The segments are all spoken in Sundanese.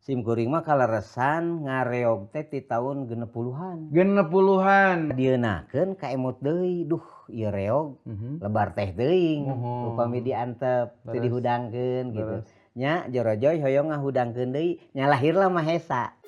Sim kuring mah kaleresan ngareog teh ti taun 60-an. 60-an. Dieunakeun ka emut deui, duh ieu reog lebar teh teuing upami diantep teu dihudangkeun gitu. Nya jorojoy hoyong ngahudangkeun deui, nya lahirlah Mahesa.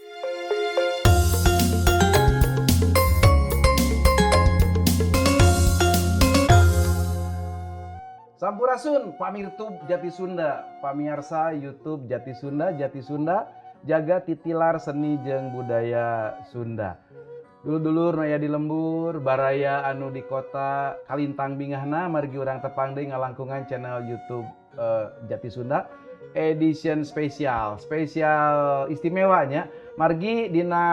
Sampurasun pamirtub Jati Sunda, pamiarsa YouTube Jati Sunda, Jati Sunda jaga titilar seni jeung budaya Sunda. Dulur-dulur nu aya di lembur, baraya anu di kota kalintang bingahna margi urang tepang deui ngalangkungan channel YouTube Jati Sunda edition spesial, spesial istimewanya margi dina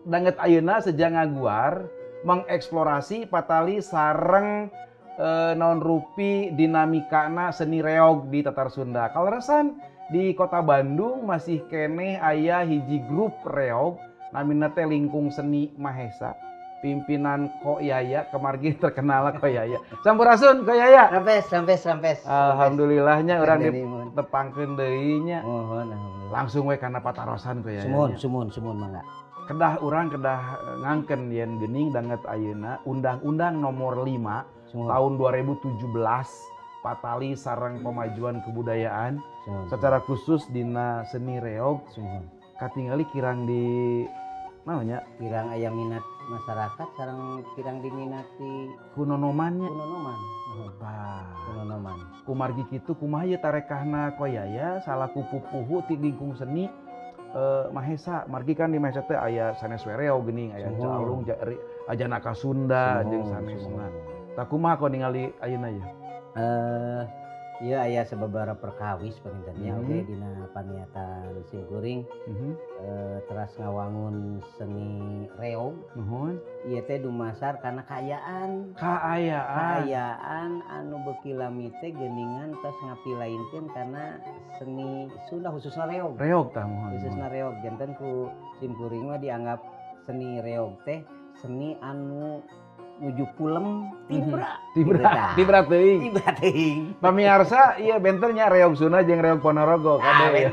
danget ayeuna sejak ngaguar mengeksplorasi patali sareng naon rupi dinamikana seni reog di Tatar Sunda. Kaleresan di kota Bandung masih keneh aya hiji grup reog namina teh Lingkung Seni Mahesa, pimpinan Ko Yaya, kemargi terkenal Ko Yaya. Sampurasun Ko Yaya. Rampes, rampes, rampes. Alhamdulillahnya urang ditepangkeun deui nya. Mohon alhamdulillah. Langsung we kana patarosan Ko Yaya. Sumuhun, sumuhun, sumuhun mangga. Kedah urang kedah ngangken yen geuning danget ayeuna Undang-Undang Nomor 5 Sumuhun. Tahun 2017 patali sareng pemajuan kebudayaan Sumuhun. Secara khusus dina seni reog. Sumuhun. Katingali kirang di naonnya? Kirang aya minat masyarakat sareng kirang diminati ku nonomannya. Ku nonoman. Tah. Ku nonoman. Kumargi kitu kumaha ieu tarekahna Ko Yaya salaku pupuhu ti lingkung seni Mahesa. Margi kan di Mahesa teh aya sanes we reog geuning, aya calung, Janaka Sunda jeung sanesna. Tah kumaha kok ningali ayeuna ye? Ieu aya sababaraha perkawis panginten oge dina paniatan sim kuring. Teras ngawangun seni reog. Nuhun. Ieu teh dumasar kana kaayaan. Kaayaan. Kaayaan anu beuki lami teh geuningan tos ngapilainkeun kana seni Sunda khususna reog. Reog tah muhun. Khususna reog janten ku sim kuring mah dianggap seni reog teh seni anu nuju kulem tibra. Tibra, tibra teuing. Tibra teuing. Pamiarsa ieu benten nya reog Sunda jeung reog Ponorogo kade.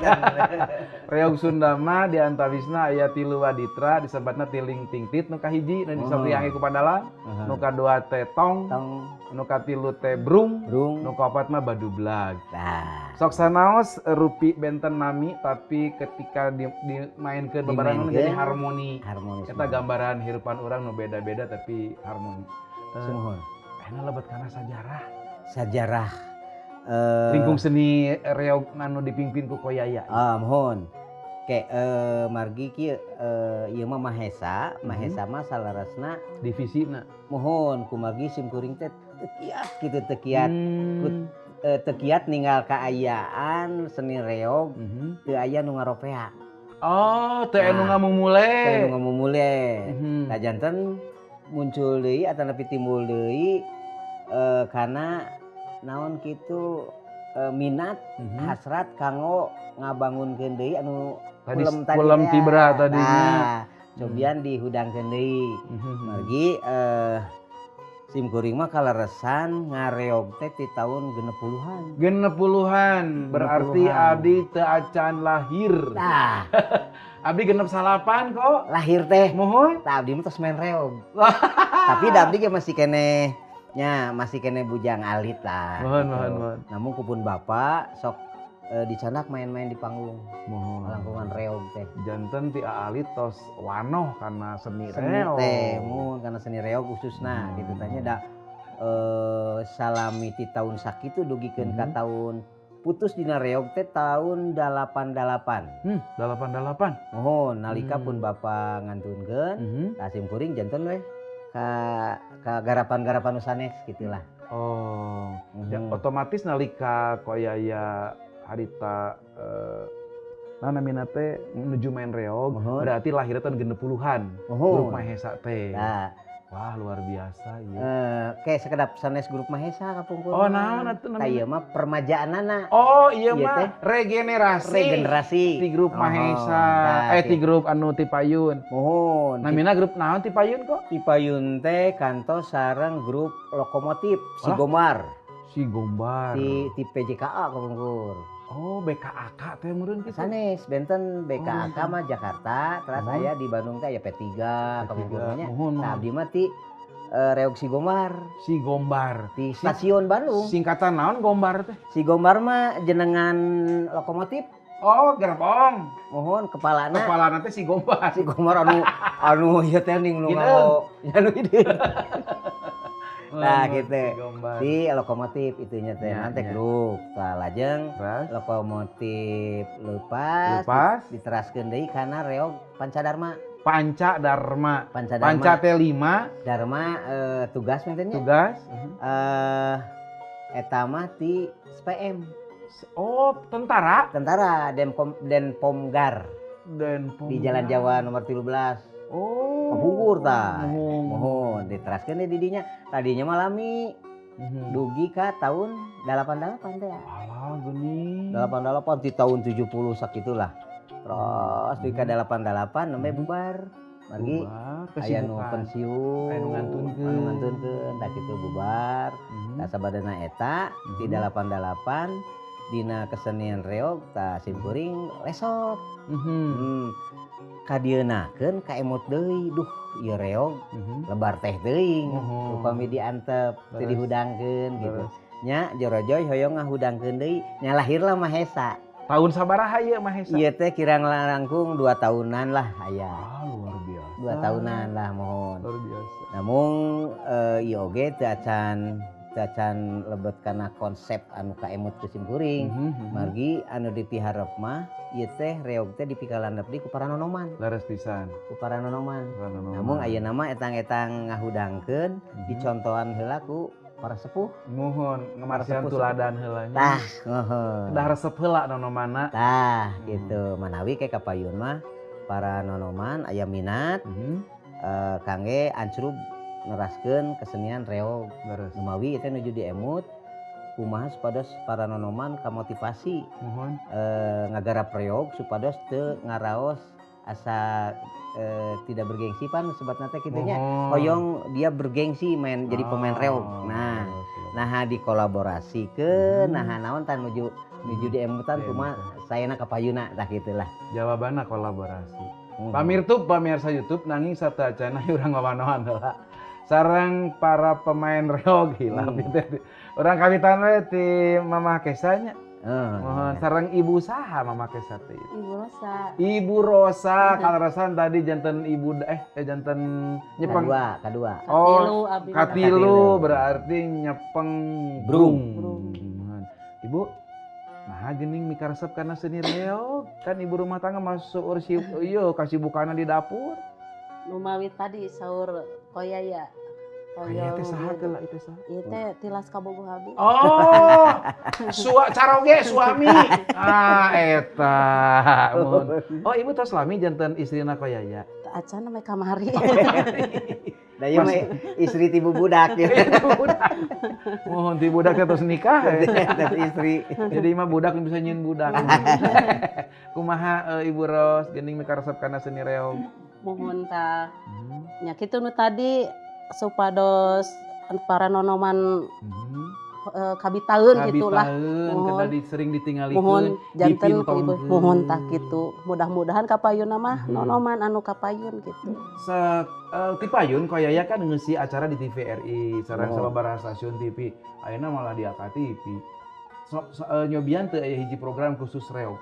Reog Sunda mah di antawisna aya tilu waditra disebatna tiling tingtit nu kahiji nu disapriangi ku padalang, nu kadua teh tong, nu katilu teh brung, nu kaopat mah badublag. Tah. Sok sanaos rupi benten nami tapi ketika dimainkeun bebarengan jadi harmoni. Eta gambaran hirupan urang nu beda-beda tapi harmoni. Sumuhun. Enak lebet karena sajarah. Sajarah. Lingkung seni reog anu dipimpin ku Ko Yaya. Mohon. Ke margi kieu ieu mah Mahesa, Mahesa mah salarasna divisina. Mohon kumargi sim kuring teh teu kiat kitu teu kiat. Teu kiat ninggal kaayaan seni reog teu aya nu ngaropea. Oh, teu anu ngamumule. Teu anu ngamumule. Tah janten muncul deui atanapi timbul deui karena naon kitu minat hasrat kanggo ngabangunkeun deui anu kulem tadi kulem tibra tadinya. Nah, cobian dihudangkeun deui. Margi sim kuring mah kaleresan ngareog teh ti taun 60-an. 60-an berarti abdi teu acan lahir. Tah. Abdi 69 kok. Lahir teh. Muhun. Tah abdi mah tos main reog. Tapi da abdi ge masih keneh nya, masih keneh bujang alit lah. Muhun, muhun, muhun. Namun kupun bapak sok dicanak main-main di panggung. Muhun. Langkungan reog teh. Janten ti alit tos wanoh kana seni reog. Teh, muhun kana seni reog khususna gitu tanya da salami ti taun sakitu dugikeun ka taun putus dina reog teh tahun 88. 88. Muhun nalika pun bapak ngantunkeun, tah sim kuring janten weh ka garapan-garapan nu sanes gitulah. Oh, ya, otomatis nalika Ko Yaya harita namina teh menuju main reog, berarti lahirnya tahun 60-an. Grup Mahesa teh. Nah. Wah, luar biasa ieu. Kayak sekedap sanes grup Mahesa kapungkur. Oh, naon atuh namina? Tah ieu mah permajaanana. Oh, ieu mah regenerasi. Regenerasi ti grup Mahesa. Ti grup anu ti payun. Muhun. Namina grup naon ti payun kok? Ti payun teh kantos sareng grup Lokomotif Si Gomar. Si Gombar. Ti PJKA kapungkur. Oh, BKAK teh meureun kitu. Sanes, benten BKAK Oh, mah Jakarta, terus aya di Bandung teh aya P3, P3. kapungkurnya. Muhun, Nah, muhun. abdi mah ti Reog Si Gombar Si Gombar. di stasiun Bandung. Singkatan naon Gombar teh? Si Gombar mah jenengan lokomotif, Oh, gerbong. mohon kepalana Kepalana teh si Gombar. Si Gombar anu anu ieu teh ning nu Hideung. nganggo anu hideung. Nah, Oh, gitu. si Gombar. Di lokomotif itunya teh nanti grup. Tah lajeng Terus lokomotif lepas, lepas diteraskeun deui kana reog Pancadarma. Panca Dharma. Pancadarma. Panca teh 5 Dharma tugas menten nya. tugas. Eta mah ti SPM. Oh, tentara Tentara Denpom Denpomgar dan di Jalan Jawa nomor 13. Oh. Kapungkur tah. Muhun. Mohon diteraskeun di dinya. Tadinya mah lami dugi ka tahun 88 teh. Alah geuning. 88 di tahun 70 sakitulah. Terus dugi ka 88 nembe bubar. Margi Bubar, aya nu kesibukan. pensiun, Aya nu ngantunkeun. anu ngantunkeun, tah kitu bubar. Tah sabadana eta di 88 dina kesenian reog tah simkuring lesot. Kadieunakeun kaemut deui, duh ieu reog lebar teh teuing. Upami diantep teu dihudangkeun gitu. Nya jorojoy hoyong ngahudangkeun deui, nya lahirlah Mahesa. Tahun sabaraha ieu Mahesa? Ieu teh kirang langkung 2 tahunan lah aya. Ah, luar biasa. 2 tahunan lah mohon. Luar biasa. Namun ieu oge teu acan lebet kana konsep anu kaemut ku simkuring. Margi anu dipiharep mah ieu teh reog teh dipikalandep deui ku para nonoman. Leres pisan. Ku para nonoman. Para nonoman. Namun ayeuna mah etang-etang ngahudangkeun dicontohan heula ku para sepuh. Muhun ngemarsian Para sepuh. tuladan heula nya. Tah, muhun. Dah resep heula nonomana. Tah, gitu. Manawi ke kapayun mah para nonoman aya minat kangge ancrub neraskeun kesenian reog. Leres. Numawi itu nuju diemut kumaha supados para nonoman kamotivasi Muhun. Ngagarap reog supados teu ngaraos asa tidak bergengsi pan sebatna teh kitu nya. Muhun. Hoyong dia bergengsi main jadi pemain reog. Nah, nah dikolaborasikeun, nah naon tan nuju nuju diemutan kumaha saena kapayuna tah kitulah. Jawabanna kolaborasi. Pamirtub pamirsa YouTube nanging sateuacanna urang wawanoan heula. Sareng para pemain reog hilap teh. Urang kawitan we ti Mama Kesa nya. Mohon sareng ibu saha Mama Kesa teh? Ibu Rosa. Ibu Rosa kaleresan tadi janten ibu janten nyepeng Kadua, kadua. Oh, Katilu abdi mah. katilu Katilu. berarti nyepeng Brung. brung. Mohon. Ibu, nah geuning mikaresep kana seni reog kan ibu rumah tangga masuk ursi ieu kasibukana di dapur. Numawi tadi saur koyaya. Kaya teh saha geula itu saha? Ieu teh tilas kabogoh abdi. Oh, caroge suami. Ah, eta. Mun. Oh, ibu tos lami janten istrina koyaya. Teu acan namanya kamari. Da ieu mah istri ti bubudak ya. Budak. Mohon ti budak teh tos nikah. Terus istri. Jadi mah budak nu bisa nyieun budak. Kumaha Ibu Ros geuning mikaresep kana seni reog? Muhun tah. Nya kitu nu tadi supados para nonoman kabitaeun gitulah. Kabitaeun, Muhun. kedah sering ditinggalikeun, Muhun janten ku ibu dipintonkeun. muhun tah kitu. Mudah-mudahan kapayun mah nonoman anu kapayun gitu. Ti payun koyaya kan ngeusi acara di TVRI sareng Oh. sababaraha stasiun TV. Ayeuna malah di AKTV. So, nyobian teu aya hiji program khusus reog.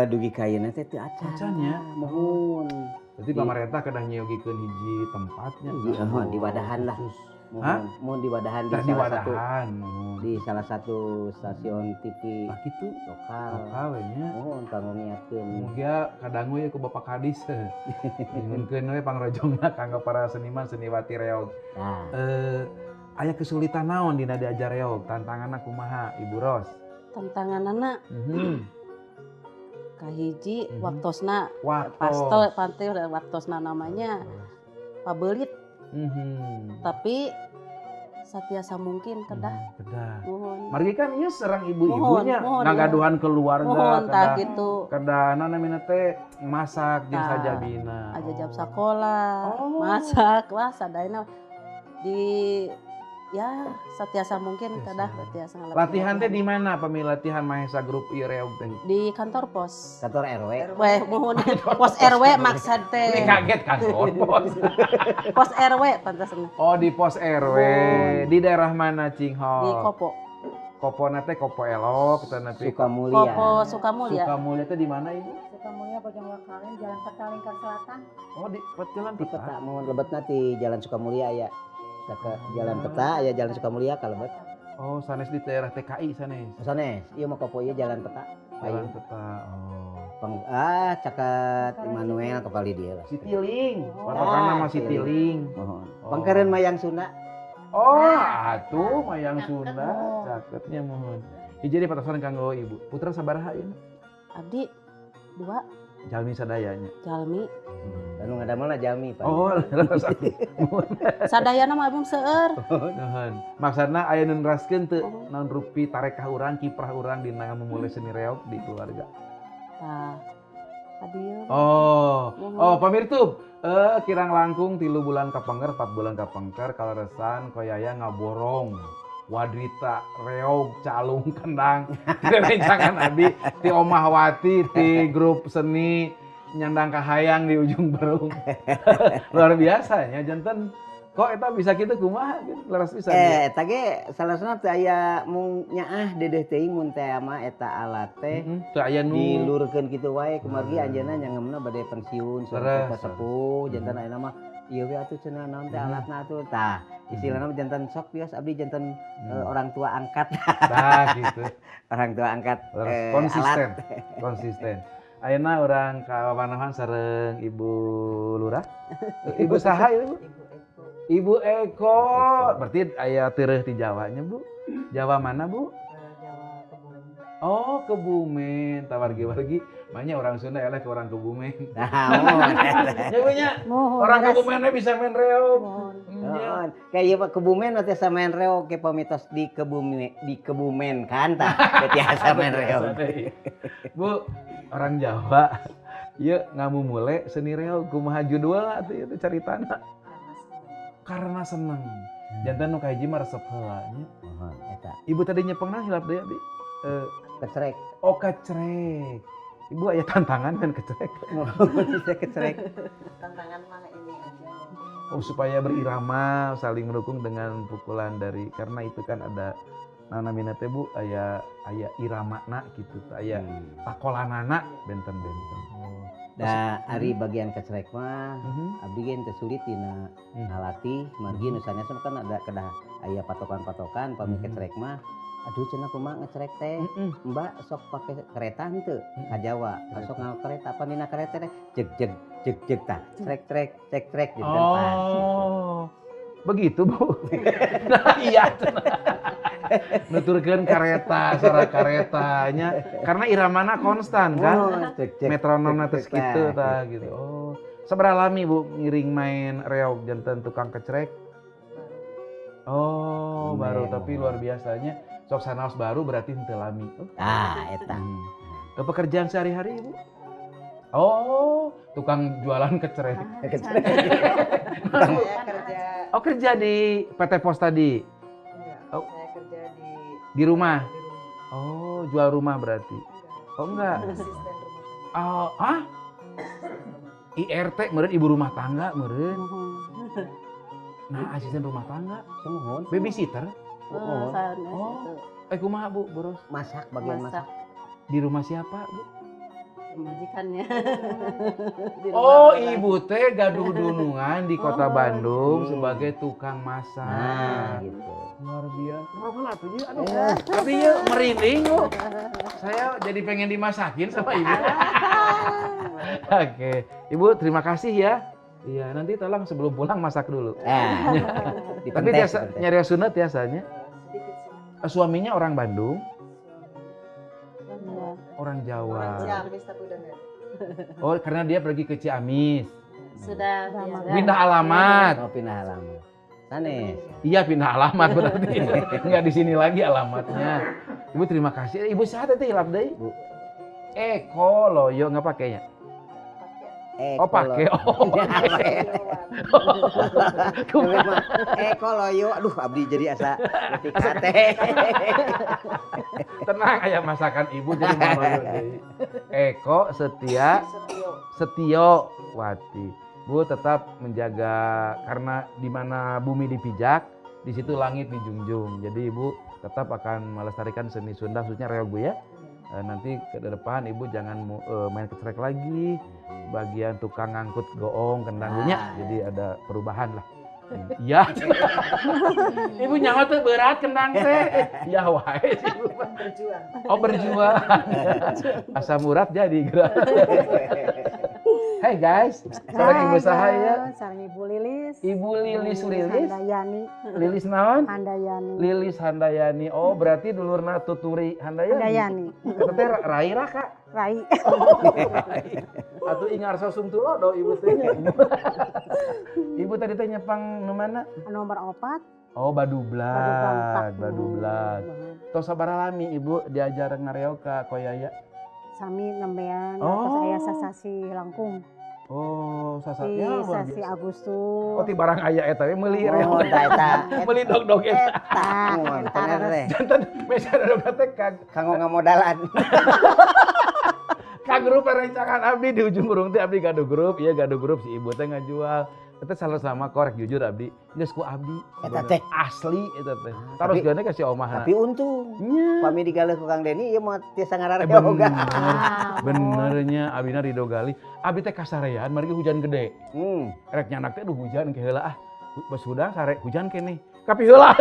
Dugi ka ayeuna teh teu acan. Acan nya. Muhun. Berarti pamarentah kedah nyayogikeun hiji tempatnya. Iya, muhun, di wadahan lah. Khusus. Muhun, muhun di wadahan di Tah di salah satu wadahan, muhun. di salah satu stasiun TV Tah kitu lokal. lokal we nya. Muhun kanggo ngiatkeun. Mugia kadangu ye ku Bapak Kadis. Nyuhunkeun we pangrojongna kanggo para seniman seniwati reog. Nah, Aya kesulitan naon dina diajar reog? Tantanganna kumaha Ibu Ros? Tantanganana kahiji waktosna Waktos. pasto pantai udah waktosna namanya pabelit tapi satiasa mungkin kedah Kedah. muhun. Margi kan ieu serang ibu-ibunya Muhun, muhun, ngagaduhan keluarga Muhun tah kedah gitu. kedah naon namina teh masak jeung Tah, sajabina. Aja jam sekolah, Oh. masak, wah sadayana di Ya, satiasa mungkin kedah tiasa ngalakukan. Latihan teh di mana pami latihan Mahesa Group ieu reog teh? Di kantor pos. Kantor RW. Weh, muhun pos RW maksud teh. Ini kaget kantor pos. Pos RW pantasna. Oh, di pos RW. Di daerah mana, Cingho? Di Kopo. Kopo teh Kopo Elok atau Sukamulya. Kopo Sukamulya. Sukamulya teh di mana, Ibu? Sukamulya Bojongloa Jalan Peta Lingkar Selatan. Oh, di Jalan Peta. Di peta mohon lebetna di Jalan Sukamulya ya. Ke Jalan Peta ya Jalan Sukamulya kalebet. Oh, sanes di daerah TKI sanes. Sanes, ieu mah Kopo ieu Jalan Peta. Jalan Peta. Oh. Caket Immanuel kepali dia lah. Citiling. Patokanna mah Citiling. Mohon. Pangkeureun Mayang Sunda. Oh, atuh Mayang Sunda caketnya mohon. Jadi patasan kanggo Ibu. Putra sabaraha ieu? Abdi 2. Jalmi sadayanya. Jalmi. Anu ngadamelna jalmi, Pak. Oh, leres atuh. Sadayana mah abdi seueur. Nuhun. Maksudna aya nu neraskeun teu naon rupi tarekah urang, kiprah urang dina ngamumule seni reog di keluarga. Tah. Adieu. Oh, oh pamirtub, kirang langkung 3 bulan kapengker, 4 bulan kapengker kaleresan koyaya ngaborong wadrita reog calung kendang rencangan abdi ti Omahwati ti grup seni nyandang kahayang di ujung berung. Luar biasa nya janten kok eta bisa kitu kumaha gitu leres pisan. Eta ge salasna teu aya mung nyaah dedeh teuing mun teh mah eta alat teh teu aya nu dilurkeun kitu wae kumargi anjeunna nyangemna bade pensiun saur sepuh janten ayeuna mah ieu we atuh cenah naon teh alatna atuh tah istilahna janten sok bios abdi janten orang tua angkat. Tah gitu. Orang tua angkat konsisten. Alat. Konsisten. Ayeuna urang ka wawanohan sareng Ibu Lurah. Ibu saha ieu, Bu? Ibu Eko. Berarti aya tereuh ti Jawa nya, Bu. Jawa mana, Bu? Jawa Kebumen. Oh, Kebumen. Tawargi-wargi banyak orang Sunda eleh ke orang Kebumen. Nah, ya punya. Orang Kebumen bisa main reog. Mohon. Kayak ieu Pak Kebumen teh bisa main reog ke pamitos di Kebumen, di Kebumen kan tah biasa main reog. Bu, orang Jawa ieu ngamumule seni reog kumaha judulna atuh ieu teh caritana? Karena seneng. Janten nu kahiji mah resep heula nya. Mohon eta. Ibu tadi nyepengna hilap deui abdi. Kecrek. Oh, kecrek. Ibu aya tantangan kan kecrek. Bisa kecrek. Tantangan mah ini aja. Oh, supaya berirama, saling mendukung dengan pukulan dari karena itu kan ada namina teh Bu aya aya iramana gitu, aya takolanana benten-benten. Oh. Da ari bagian kecrek mah abdi ge teu sulit dina ngalatih, margi nu sanes kan ada kedah aya patokan-patokan pami kecrek mah. Aduh cenah kumaha ngecrek teh. Mbak sok pake kereta henteu ka Jawa. Sok nganggo kereta apa dina kereta teh jeg jeg jeg jeg tah. Crek crek cek crek gitu kan pas. Oh. Begitu, Bu. Nah, iya cenah. Nuturkeun kareta, suara karetanya karena iramana konstan kan. Metronomna teh kitu tah gitu. Oh. Sabaraha lami Bu ngiring main reog janten tukang kecrek? Oh, baru tapi luar biasanya. Sok sanaos baru berarti henteu lami. Ah, eta. Pekerjaan sehari-hari, Ibu? Oh, tukang jualan kecrek. Kecrek. Saya kerja. Oh, kerja di PT Pos tadi? Enggak. Oh. Saya kerja di rumah. Di rumah. Oh, jual rumah berarti. Enggak. Oh, enggak. Asisten rumah tangga. Oh, ah? IRT meureun ibu rumah tangga meureun. Nah, asisten rumah tangga. Sumuhun. Babysitter? Oh. Oh. Kumaha Bu, Boros? Masak, bagian masak. Di rumah siapa, Bu? Majikannya. Oh, ibu teh gaduh dunungan di kota Bandung sebagai tukang masak. Nah, gitu. Luar biasa. Aduh, tapi ya merinding, Bu. Saya jadi pengen dimasakin sama ibu. Oke, Ibu terima kasih ya. Iya, nanti tolong sebelum pulang masak dulu. Nah, tapi tiasa nyari Sunda tiasanya. Sedikit sih. Suaminya orang Bandung? Orang Jawa. Orang Ciamis tapi udah enggak. Oh, karena dia pergi ke Ciamis. Sudah pindah alamat. Oh, pindah alamat. Sanes. Iya, pindah alamat berarti. Enggak di sini lagi alamatnya. Ibu terima kasih. Ibu sehat teh hilap deui? Bu. Eko Loyo enggak pakainya? Pakai. Eko Oh, pake. Oh, pake. Eko Loyo, aduh abdi jadi asa leutik hate. Tenang aya masakan ibu jadi mau loyo deui. Eko Setia Setio Wati. Bu tetap menjaga karena di mana bumi dipijak, di situ langit dijunjung. Jadi ibu tetap akan melestarikan seni Sunda khususnya reog Bu ya. Nanti ke depan ibu jangan main kecerek lagi, bagian tukang ngangkut goong kendangnya. Jadi ada perubahan lah. Iya. Ibu nyawa tuh berat kendang teh. Ya wae sih ibu mah. Berjuang. Oh berjuang. Asam urat jadi gerak. Hey guys, sareng ibu saha ya? Sareng Ibu Lilis. Ibu Lilis Lilis. Handayani. Lilis naon? Handayani. Lilis Handayani. Oh, berarti dulurna Tuturi Handayani. Handayani. Eta teh Rai Raka. Rai. Oh, Rai. Atuh ingarso sungtulodo ibu teh nya. Ibu tadi teh nyepang nu mana? Nomor 4. Oh, Badublag, Badublag. Tos sabaraha lami ibu diajar ngareog ka Koyaya? Sami nembean, oh. Tos aya sasasi langkung. Oh, sasasi. Ya, sasi Agustus. Oh, ti barang aya eta we meuli reog. Oh, eta. Meuli dog-dog eta. Eta. Janten meser dog teh kanggo ngamodalan. Ka grup rencangan abdi di ujung burung teh abdi gaduh grup, ieu gaduh grup si ibu teh ngajual. Eta salah sama korek jujur abdi, geus ku abdi. Eta teh asli eta teh. Taros geuna ka si omahna. Tapi untung. Pami digaleuh ku Kang Deni ieu mah tiasa ngarareog. Benernya abdina Ridho Gali. Abdi teh kasarean margi hujan gede. Rek nyanak teh aduh hujan ke heula ah. Bas hudang sare hujan keneh. Kapi heula.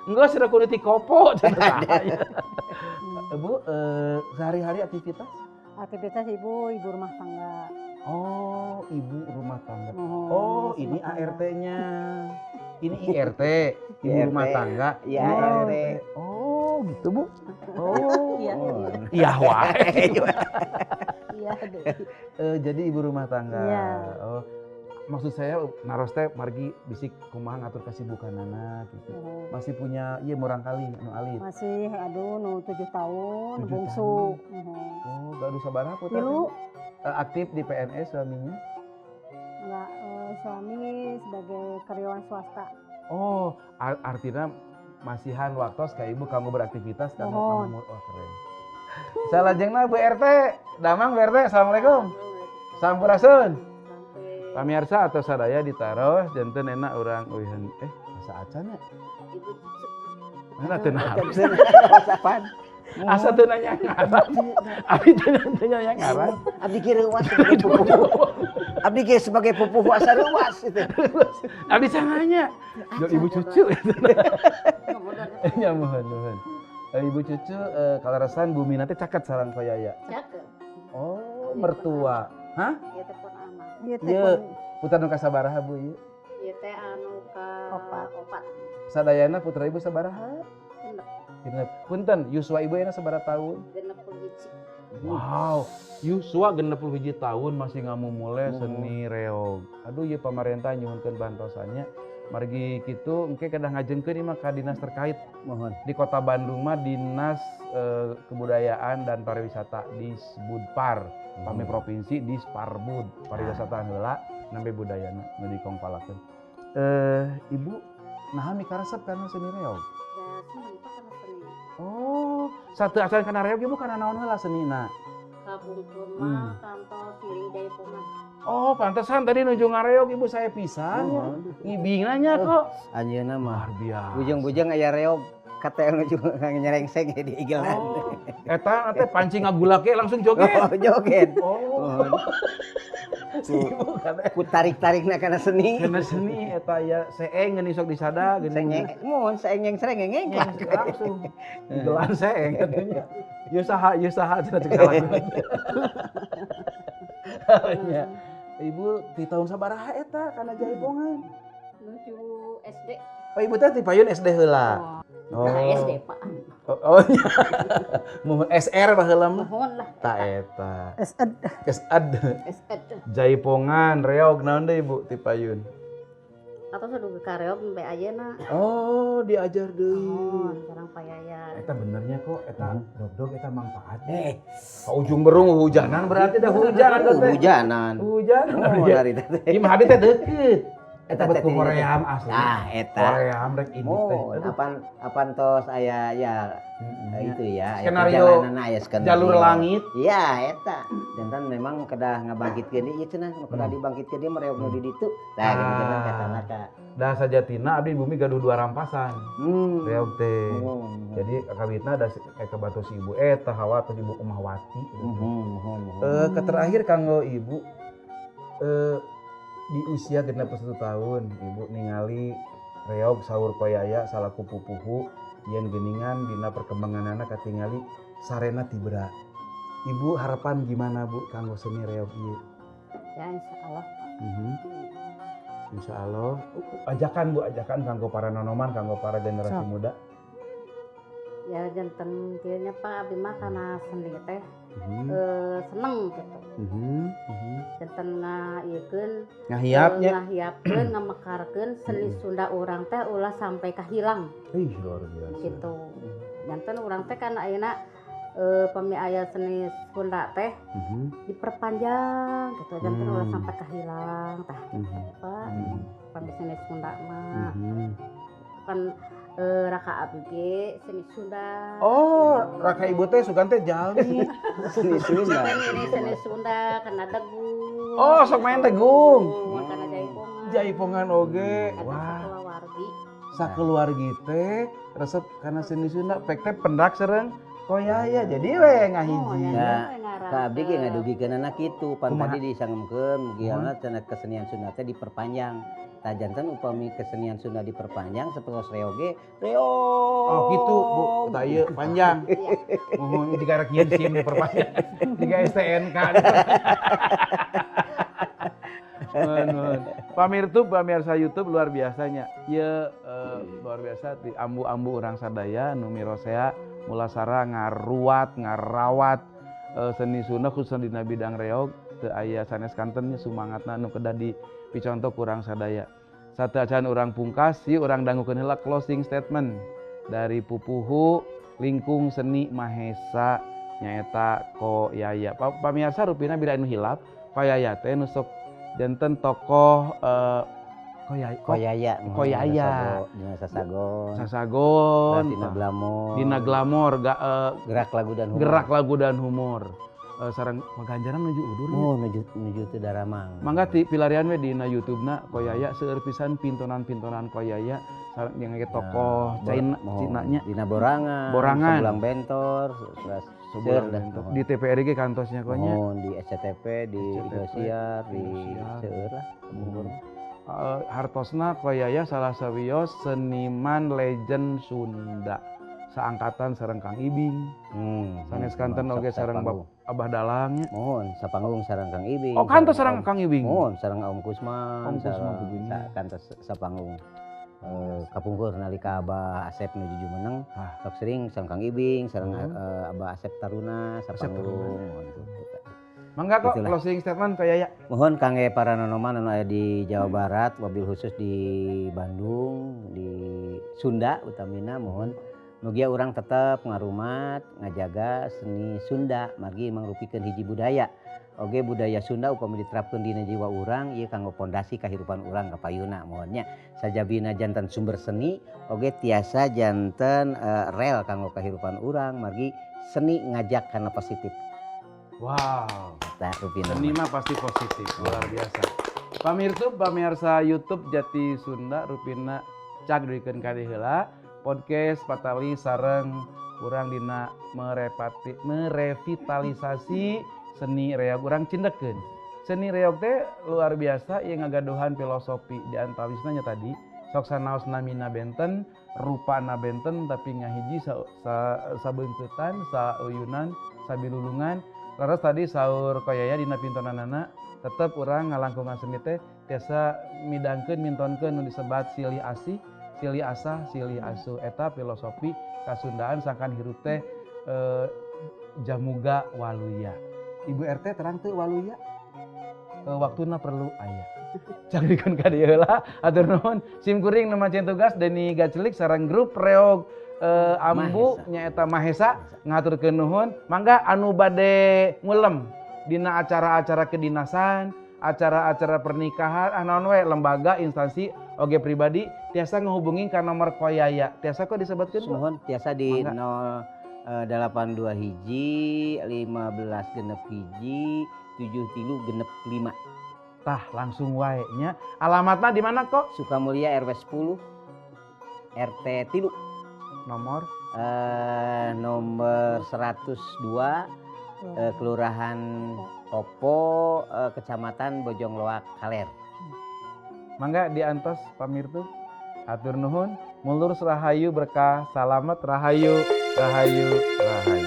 Enggeus rek kudu ti kopo cenah. Bu, sehari-hari aktivitas? Aktivitas ibu rumah tangga. Oh, ibu rumah tangga. Oh, ini ART-nya. Ini IRT, ibu rumah tangga. Iya, ART. Oh, gitu, Bu. Oh. Iya. Iya, wae. Iya, deh. Jadi ibu rumah tangga. Iya. Oh, maksud saya naros teh margi bisik kumaha ngatur kasibukanana gitu. Masih punya ieu murang kali nu alit. Masih aduh nu 7 tahun, bungsu. Oh, gaduh sabaraha putra? 3. Aktif di PNS suaminya? Enggak, suami sebagai karyawan swasta. Oh, artinya masihan waktos ka ibu kamu beraktivitas kamu kamu oh keren. Salajengna Bu RT, damang Bu RT, assalamualaikum. Sampurasun. Pamirsa atau sadaya ditaros janten enak urang eueuhan asa acan nya. Ibu cucu. Mana teu naon? Apan? Asa teu nanya ngaran. Abdi teu nanya ngaran. Abdi ge reuwas sebagai pupuhu. Abdi ge sebagai pupuhu asa reuwas itu. Abdi sananya. Ibu cucu. Ya mohon mohon. Ibu cucu kaleresan bumi nanti caket sareng Koyaya. Caket. Oh, mertua. Hah? Ieu teh pun amat. Ieu putra nu kasabaraha Bu ieu? Ieu teh anu ka opat. Sadayana putra ibu sabaraha? Genep. Punten, yuswa ibu enak sabaraha tahun? 61. Wow, yuswa 61 tahun masih ngamumule seni reog. Aduh ieu pamarentah nyuhunkeun bantosannya. Margi kitu engke kedah ngajengkeun ieu mah ka dinas terkait. Mohon. Di Kota Bandung mah Dinas Kebudayaan dan Pariwisata Disbudpar. Pami provinsi Disparbud, pariwisata heula nembe budayana nu dikongpalakeun. Ibu naha mikaresep kana seni reog? Oh, satu acan kana reog ibu kana naon heula senina? Kabungkur mah kantor piring jaipongan. Oh, pantesan tadi nuju ngareog ibu saya pisan. Ngibingna nya kok. Anjeunna mah luar biasa. Bujeng-bujeng aya reog kata nuju nyerengseng di igelan. Oh, eta teh pancing ngagulake langsung joget. Oh, joget. Oh. Si ibu kata ku tarik-tarikna kana seni. Kana seni eta ya seeng geuning sok disada geuning. Mun seeng nyengsreng ngeng langsung. Igelan seeng katanya. Ieu saha cenah cek salah. Nya. Ibu di tahun sabaraha eta kana jaipongan? Nuju SD. Oh, ibu teh ti payun SD heula. Oh. Nah, SD, Pak. Oh, mohon SR baheula mah. Mohon lah. Ta eta. SED. SED. Jaipongan reog naon deui Ibu ti payun? Atau sudah ka reog sampai ayeuna. Oh, diajar deui. Mohon sareng Pak Yaya. Eta benernya kok, eta dog-dog eta manfaat. Ka Ujung Berung hujanan berarti dah hujan eta teh. Hujanan. Hujan. Oh, dari teh. Imah abi teh deukeut. Eta Eta bet teh ku hoream asli. Nah, eta. Hoream rek indit teh. Oh, apan apan tos aya ya itu ya, aya Skenario perjalanan, aya skenario. Jalur langit. Iya, eta. Jantan memang kedah ngabangkitkeun ieu cenah, nu kedah dibangkitkeun dia mereog nu di ditu. Tah gitu jantan katana ka. Dah sajatina abdi di bumi gaduh dua rampasan. Reog teh. Jadi kawitna da kabatos ibu eta hawa tos ibu Umahwati. Keterakhir kanggo ibu di usia 61 tahun ibu ningali reog saur koyaya salaku pupuhu yen geningan dina perkembanganana katingali sarena tibra. Ibu harapan gimana Bu kanggo seni reog ieu? Ya insyaallah. Insyaallah. Ajakan Bu, ajakan kanggo para nonoman, kanggo para generasi muda. Ya janten kieu nya Pak, abdi mah kana seni teh seneng gitu. Janten ngaieukeun, Ngahiapnya. Ngahiapkeun, ngamekarkeun seni Sunda urang teh ulah sampai kahilang. Ih, luar biasa. Gitu. Janten urang teh kan ayeuna pami aya seni Sunda teh diperpanjang gitu, janten ulah sampai kahilang tah. Pak, pami seni Sunda mah. Kan raka abdi ge seni Sunda. Oh, raka ibu teh sugan teh jalmi. Seni Sunda. Kan ini seni Sunda kena degung. Oh, sok main degung. Kana jaipongan. Jaipongan oge. Eta Wah, sakeluargi. Sakeluargi teh resep kana seni Sunda, pek teh pendak sareng koyaya. Jadi we ngahiji. Oh, Nah, ya, ka abdi ge ngadugikeunana kitu, pan Kumaha? tadi disangemkeun mugiana cenah kesenian Sunda teh diperpanjang. Tah janten upami kesenian Sunda diperpanjang sapertos reog ge, reog. Oh gitu Bu, tah ieu panjang. Muhun jiga rek nyieun SIM diperpanjang. Jiga STNK. Nuhun, nuhun. Pamirtub, pamirsa YouTube luar biasanya. Ieu luar biasa di ambu-ambu urang sadaya nu mirosea mulasara ngaruat, ngarawat seni Sunda khususna dina bidang reog teu aya sanes kanten nya sumangatna nu kedah dipicontoh ku urang sadaya. Sateuacan urang pungkas, ieu urang dangukeun heula closing statement dari pupuhu lingkung seni Mahesa nyaeta Ko Yaya. Pamirsa rupina bila anu hilap, Ko Yaya teh nu sok janten tokoh Koyaya. Koyaya. Koyaya. Dina Sasagon. Sasagon. Dina Glamor. Dina Glamor, gerak lagu dan humor. Gerak lagu dan humor. Sareng paganjaran nuju udur nya. Oh, nuju nuju teu daramang. Mangga ti pilarian we dina YouTube-na Koyaya seueur pisan pintonan-pintonan Koyaya sareng yang ge tokoh China Mohon. Cina nya. Dina Borangan, Borangan. Sebulang Bentor, terus Sebulang seueur dah, Bentor. mohon. Di TVRI ge kantosnya konya. Mohon di SCTV, di SCTV, Indosiar, di Indosiar. seueur lah. Mohon. Hartosna Koyaya salah sawios seniman legend Sunda. Saangkatan sareng Kang Ibing. Sanes kanten oge sareng Sapanggung. Abah Dalangnya. Mohon sapanggung sareng Kang Ibing. Oh, kantos sareng Kang Ibing. Mohon sareng Om Kusman, Om Kusman sareng begini. Kantos sapanggung. Kapungkur nalika Abah Asep nuju jumeneng, sok sering sareng Kang Ibing, sareng Abah Asep Taruna, Asep sapanggung. Taruna. Mohon gitu. Mangga kok Itulah. closing statement Koyaya. Mohon kangge para nonoman anu aya di Jawa Barat, wabil khusus di Bandung, di Sunda utamina mohon mugia urang tetep ngarumat, ngajaga seni Sunda margi mangrupikeun hiji budaya. Oge budaya Sunda upami diterapkeun dina jiwa urang ieu kanggo pondasi kahirupan urang kapayuna mohonnya. Sajabina janten sumber seni oge tiasa janten rel kanggo kahirupan urang margi seni ngajak kana positif. Wow. Eta rupina. Seni mah pasti positif, luar biasa. Pamirsa, pamirsa YouTube Jati Sunda rupina cag dugikeun ka dieu heula. Podcast patali sareng urang dina merevitalisasi seni reog urang cindekeun. Seni reog teh luar biasa ieu ngagaduhan filosofi di antawisna nya tadi. Sok sanaos namina benten, rupana benten tapi ngahiji sabeungkeutan, sauyunan, sabilulungan. Laras tadi saur Koyaya dina pintonanana tetep urang ngalangkungan seni teh tiasa midangkeun mintonkeun nu disebat silih asih, silih asah, silih asuh. Eta filosofi kasundaan sangkan hirup teh jamuga waluya. Ibu RT terang teu waluya? Waktuna perlu aya. Cangdikeun ka dieu heula. Hatur nuhun. Sim kuring nu macen tugas Deni Gacelik sareng grup Reog Ambu Mahesa. Nyaeta Mahesa ngaturkeun nuhun. Mangga anu bade ngulem dina acara-acara kedinasan, acara-acara pernikahan, ah naon we, lembaga, instansi, oge pribadi tiasa ngehubungin ka nomor Koh Yaya. Tiasa kok disebutkeun, Pak? Mohon tiasa di Mangga. 0 82 hiji 15 genep hiji 7 tilu genep 5. Tah, langsung wae nya. Alamatna di mana kok? Sukamulya RW 10 RT 3. Nomor? Nomor 102, Kelurahan Kopo, Kecamatan Bojongloa Kaler. Mangga diantos pamirtu. Hatur nuhun, mulur rahayu berkah, salamet rahayu, rahayu, rahayu.